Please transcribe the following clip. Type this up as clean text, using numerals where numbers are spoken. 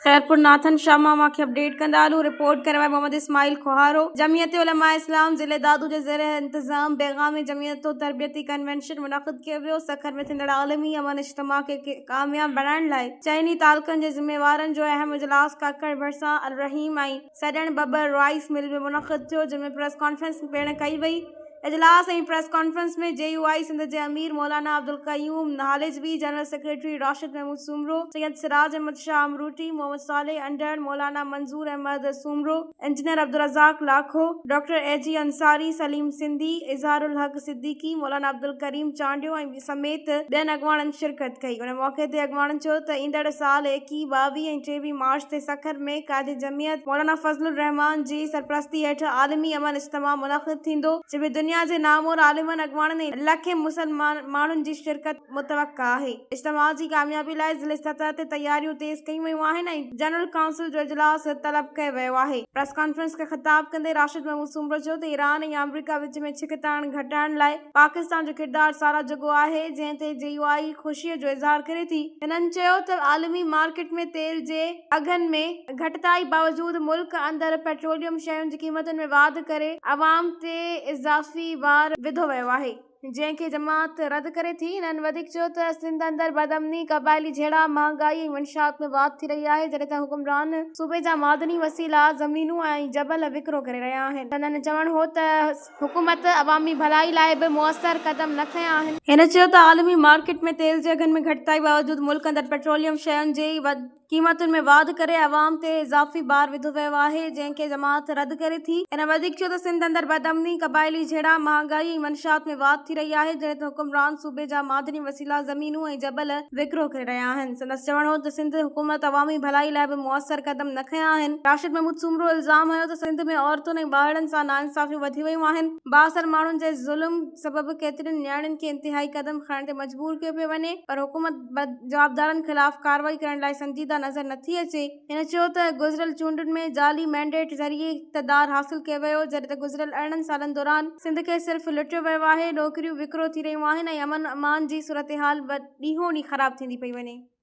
خيرپور ناٿن شاهه مان اوهان کي اپڊيٽ ڪندا هلون رپورٽ ڪري محمد اسماعيل کوهارو جمعيت علماء اسلام ضلعي دادو جي زير انتظام پيغام جمعيت و تربيتي ڪنوينشن منعقد ڪيو ويو سکر ۾ ٿيندڙ عالمي امن اجتماع کي ڪامياب بڻائڻ لاء چئني تعلقن جي ذميوارن جو اهم اجلاس ڪاڪڙ ڀرسان الرحيم ۽ سڄڻ ٻٻر رائيس مل ۾ منعقد ٿيو جنهن ۾ پريس ڪانفرنس پڻ ڪئي وئي. اجلاس ۽ press conference ۾ J U I Sindh جي Ameer Maulana Abdul Qayyum Halejvi, general secretary Rashid Mehmood Soomro, Syed Siraj Ahmed Shah Amroti, Muhammad Saleh Indhar, Maulana Manzoor Ahmed Soomro, engineer Abdul Razzaq Lakho, doctor A G Ansari, Saleem Sindhi, اظهار الحق صديقي، مولانا عبدالڪريم چانڊيو ۽ سميت ٻين اڳواڻن شرڪت ڪئي. ان موقعي تي اڳواڻن چيو ته ايندڙ سال ايڪيهه، 22 ۽ 23 مارچ تي سکر ۾ قائد جمعيت مولانا فضل الرحمان جي سرپرستي هيٺ عالمي امن اجتماع منعقد ٿيندو، جنهن ۾ دنيا جي نامور عالمن، اڳواڻن ۽ لکين مسلمان ماڻهن جي شرڪت متوقع آهي. اجتماع جي ڪاميابي لاء ضلعي سطح تي تياريون تيز ڪيون ويون آهن ۽ جنرل ڪائونسل جو اجلاس طلب ڪيو ويو آهي. پريس ڪانفرنس کي خطاب ڪندي راشد محمود سومرو چيو ته ايران ۽ آمريڪا وچ ۾ ڇڪتاڻ گهٽائڻ لاء پاڪستان جو ڪردار ساراهه جوڳو آهي، جنهن تي جي يو آء خوشيء جو اظهار ڪري ٿي. هنن چيو ته عالمي مارڪيٽ ۾ تيل جي اگهن ۾ گهٽتائي باوجود ملڪ اندر پيٽروليم شين جي قيمتن ۾ واڌ ڪري عوام تي اضافي بار وڌو ويو آهي، جنهن کي جماعت رد ڪري ٿي. هنن وڌيڪ چيو ته سنڌ اندر بدامني، قبائلي جهيڙا، مهانگائي ۽ منشيات ۾ واڌ ٿي رهي آهي، جڏهن ته حڪمران صوبي جا معدني وسيلا، زمينون ۽ جبل وڪرو ڪري رهيا آهن. سندن چوڻ هو ته. حڪومت عوامي ڀلائي لاء به موثر قدم نه کنيا آهن. هن چيو ته عالمي مارڪيٽ ۾ تيل جي اگهن ۾ گهٽتائي باوجود ملڪ اندر پيٽروليم شين جي قيمتن ۾ واڌ ڪري عوام تي اضافي بار وڌو ويو آهي، جنهن کي جماعت رد ڪري ٿي. هن وڌيڪ چيو ته سنڌ اندر بدامني، قبائلي جهيڙا، مهانگائي ۽ منشيات ۾ واڌ ٿي رهي آهي، جڏهن ته حڪمران صوبي جا معدني وسيلا، زمينون ۽ جبل وڪرو ڪري رهيا آهن. سندس چوڻ هو ته سنڌ حڪومت عوامي ڀلائي لاء به موثر قدم نه کنيا آهن. راشد محمود سومرو الزام هنيو ته سنڌ ۾ عورتن ۽ ٻارڙن سان ناانصافيون وڌي ويون آهن، بااثر ماڻهن جي ظلم سبب ڪيترين نياڻين کي انتهائي قدم کڻڻ تي مجبور ڪيو پيو وڃي پر حڪومت جوابدارن خلاف ڪارروائي ڪرڻ لاء سنجيده نظر نٿي اچي. هن چيو ته گذريل چونڊن ۾ جعلي مينڊيٽ ذريعي اقتدار حاصل ڪيو ويو، جڏهن ته گذريل 18 سالن دوران سنڌ کي صرف لٽيو ويو آهي، نوڪريون وڪرو ٿي رهيون آهن ۽ امن امان جي صورتحال ڏينهون ڏينهن خراب ٿيندي پئي وڃي.